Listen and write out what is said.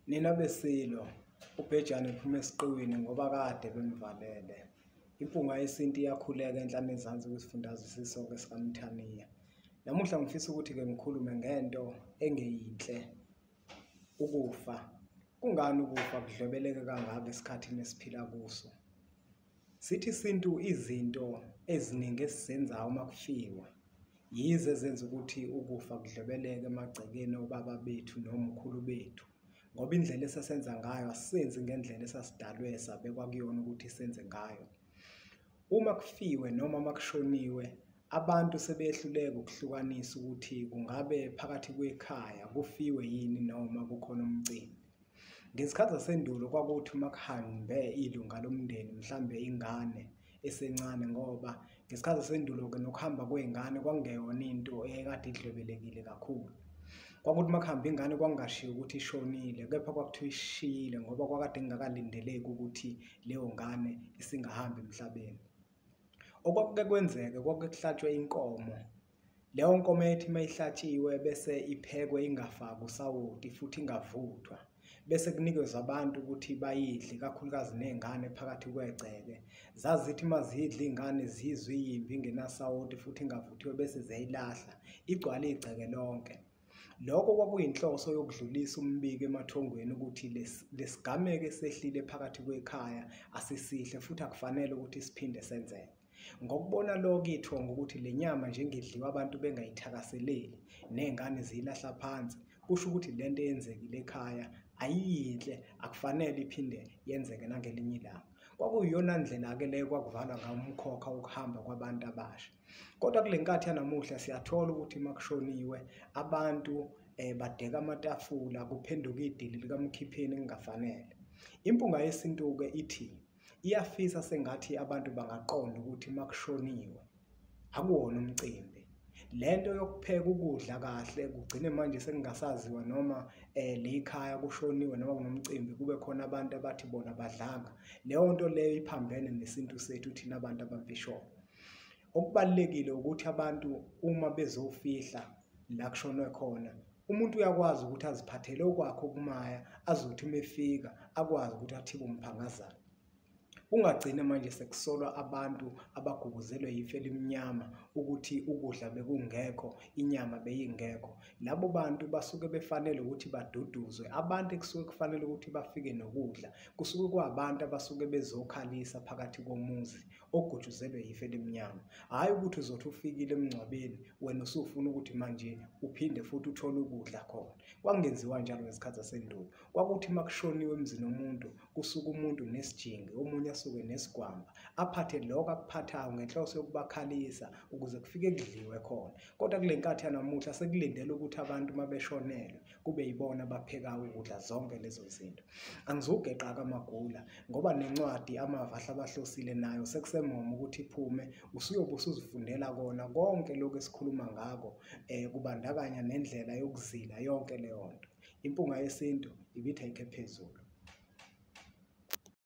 Nina beSilo, uBhejane uphuma esiqiwini ngoba kade bemvalele. Impunga yesintu iyakhuleka enhla nezansi kwisifundazwe sisonke sikaMthaniya. Namuhla ngifisa ukuthi-ke ngikhulume ngento engeyinhle, ukufa. Kungani ukufa kudlwebeleke kangaka esikhathini esiphila kuso? Sithi isintu izinto eziningi esizenzayo uma kufiwe yize ezenza ukuthi ukufa kudlwebeleke emagcekeni obaba bethu nomkhulu bethu ngoba indlela esasenza ngayo asisenzi ngendlela esasidalwe sabekwa kuyona ukuthi senze ngayo. Uma kufiwe noma uma kushoniwe abantu sebehluleka ukuhlukanisa ukuthi kungabe phakathi kwekhaya kufiwe yini noma kukhona umcimbi. Ngezikhathi zasendulo kwakuthi uma kuhambe ilunga lomndeni mhlambe ingane esencane ngoba ngesikhathi sasendulo-ke nokuhamba kwey'ngane kwakungeyona into eyayikade idlwebelekile kakhulu. Kwakuthi uma kuhamba ingane kwakungashiwo ukuthi ishonile kepha kwakuthiwa ishiyile ngoba kwakade kungakalindeleki ukuthi leyo ngane isingahamba emhlabeni. Okwakuke kwenzeke kwakuke kuhlatshwe inkomo. Leyo nkomo ethi uma ihlatshiwe bese iphekwe ingafakwa usawoti futhi ingavuthwa. Bese kunikezwa abantu ukuthi bayidle ikakhulukazi ney'ngane phakathi kwegceke. Zazithi uma zidla iy'ngane zizwe iyimbi ingenasawoti futhi ingavuthiwe bese ziyayilahla igcwale igceke lonke. Lokho kwakuyinhloso yokudlulisa umbiko emathongweni ukuthi lesigameko esehlile phakathi kwekhaya asisihle futhi akufanele ukuthi siphinde senzeke. Ngokubona lokho ithongo ukuthi le nyama njengedliwa abantu bengayithakaseleli ney'ngane ziyilahla phansi, kusho ukuthi le nto eyenzekile ekhaya ayiyinhle, akufanele iphinde yenzeke nangelinye ilanga. Kwakuyiyona ndlela-ke leyo kwakuvalwa ngayo umkhokha wokuhamba kwabantu abasha. Kodwa kule nkathi yanamuhla siyathola ukuthi uma kushoniwe abantu badeka amatafula kuphenduka idili likamkhipheni kungafanele. Impunga yesintu-ke ithi iyafisa sengathi abantu bangaqonda ukuthi uma kushoniwe akuwona umcimbi. Le nto yokupheka ukudla kahle kugcine manje sekungasaziwa noma likhaya kushoniwe noma kunomcimbi kube khona abantu abathi bona badlanga. Leyo nto leyo iphambene nesintu sethu thina abantu abampisholo. Okubalulekile ukuthi abantu uma bezofihla la kushonwe khona, umuntu uyakwazi ukuthi aziphathele okwakhe okumaya azothi uma efika akwazi ukuthi athibe umphangazana. Kungagcina manje sekusolwa abantu abagubuzelwe yifu elimnyama ukuthi ukudla bekungekho, inyama beyingekho. Labo bantu basuke befanele ukuthi baduduzwe. Abantu ekusuke kufanele ukuthi bafike nokudla kusuke kuwabantu abasuke bezokhalisa phakathi komuzi ogutshuzelwe yifu elimnyama. Hhayi ukuthi uzothi ufikile emngcwabeni wena usufuna ukuthi manje uphinde futhi uthole ukudla khona. Kwakungenziwa njalo ngezikhathi zasendulo. Kwakuthi uma kushoniwe emzini womuntu kusuke umuntu nesijingi, omunye asuke nesigwamba, aphathe lokho akuphathayo ngenhloso yokubakhalisa ukuze kufike kudliwe khona. Kodwa kule nkathi yanamuhla sekulindelwe ukuthi abantu uma beshonelwe kube yibona abaphekayo ukudla zonke lezo zinto. Angizugeqa-ke amagula ngoba nencwadi Amava Ahlabahlosile nayo sekusemoma ukuthi iphume, usuyobe usuzifundela kona konke lokhu esikhuluma ngako kubandakanya nendlela yokuzila yonke leyo nto. Impunga yesintu ibithi ayikhe phezulu.